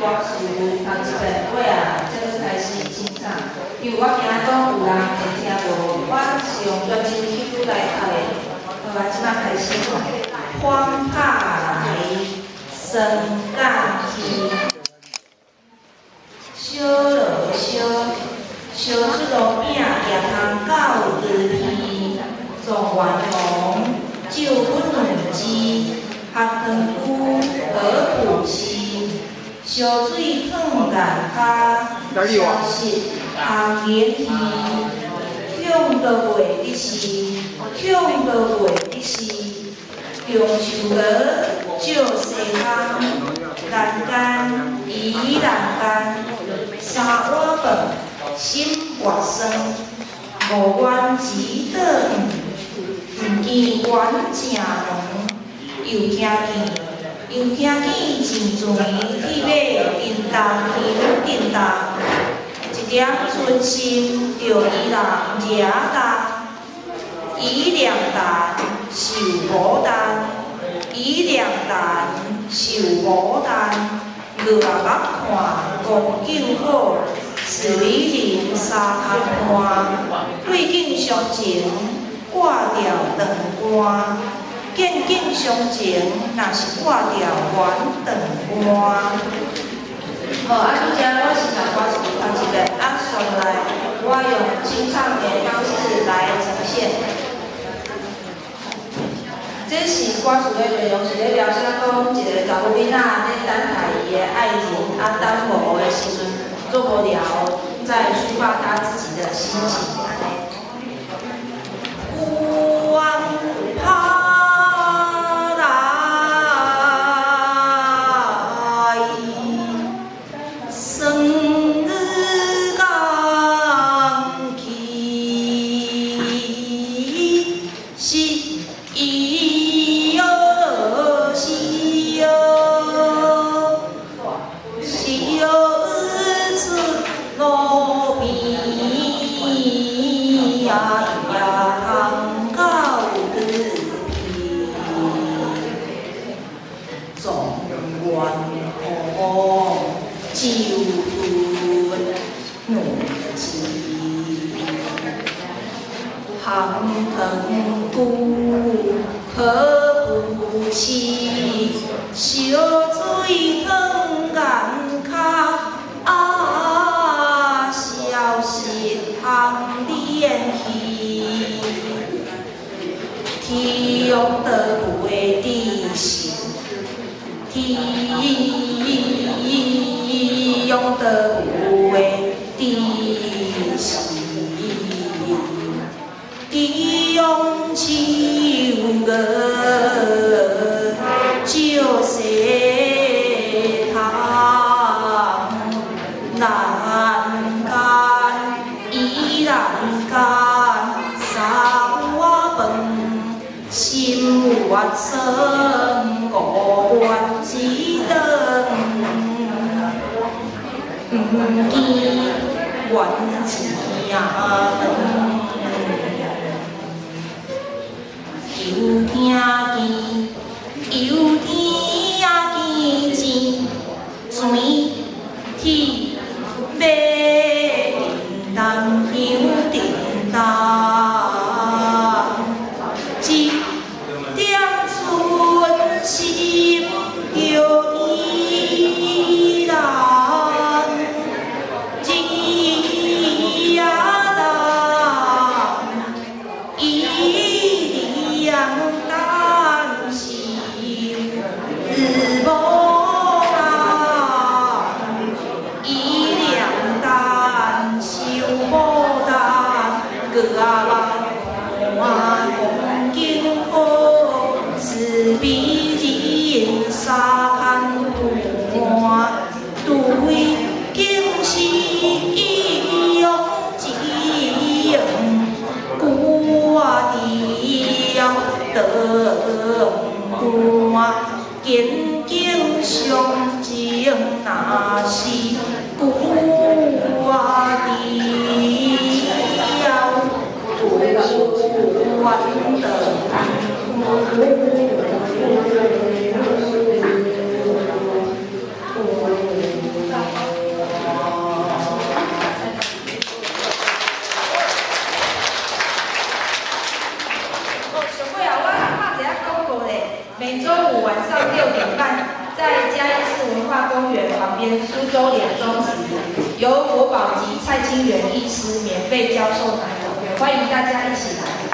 歌詞讀一遍，尾仔才閣開始清唱，因為我驚講有人會聽無，我是用專心曲來讀的。好啊，這擺開始。風拍來，霜降去，燒落燒，燒出路餅，夜空到地皮，狀元紅，酒不兩支，學堂區河埔市，燒水燙眼跤，消失紅蓮皮，向都袂得是，向都袂得是，中秋閣照西空，欄杆移欄杆，三碗飯，心活酸，五元錢倒毋見原正門，又聽見，又聽見一船鐵馬叮當響叮當，一點春心著伊人惹動，伊兩擔受孤單，伊兩擔受孤單，落目看風景好，是美人三牽伴，對景傷情掛掉長官，見景傷情若是掛掉阮長官。好，啊，拄才我先共歌詞讀一遍，啊，煞來我用清唱的方式來呈現。這是歌詞的內容，是咧描寫講一個查某囡仔咧等待伊的愛人，啊，等無的時陣做無聊，在抒發他自己的心情按呢。風拍來，霜降去，是伊喲是喲，是喲出路邊呀，夜空到地皮，狀元紅酒兩支，烘糖龜河埔市，燒水燙眼跤，啊，消失紅蓮去，天用都袂得是，天用都袂得是，天用秋閣照西窗，欄杆依欄杆，三碗飯，心活酸，五元一頓，毋見原正長。又聽見，又聽見一船鐵馬叮當響叮當，一點春心著伊人，一人伊兩擔是無人，伊兩擔受無擔，閣仔目看風景好，是美人三牽伴，對景是用情，掛掉長官，見景傷情若是掛掉阮長官。晚上6點半，在嘉義市文化公園旁邊蘇州蓮宗祠，由國寶級蔡清元醫師免費教授奶，歡迎大家一起來。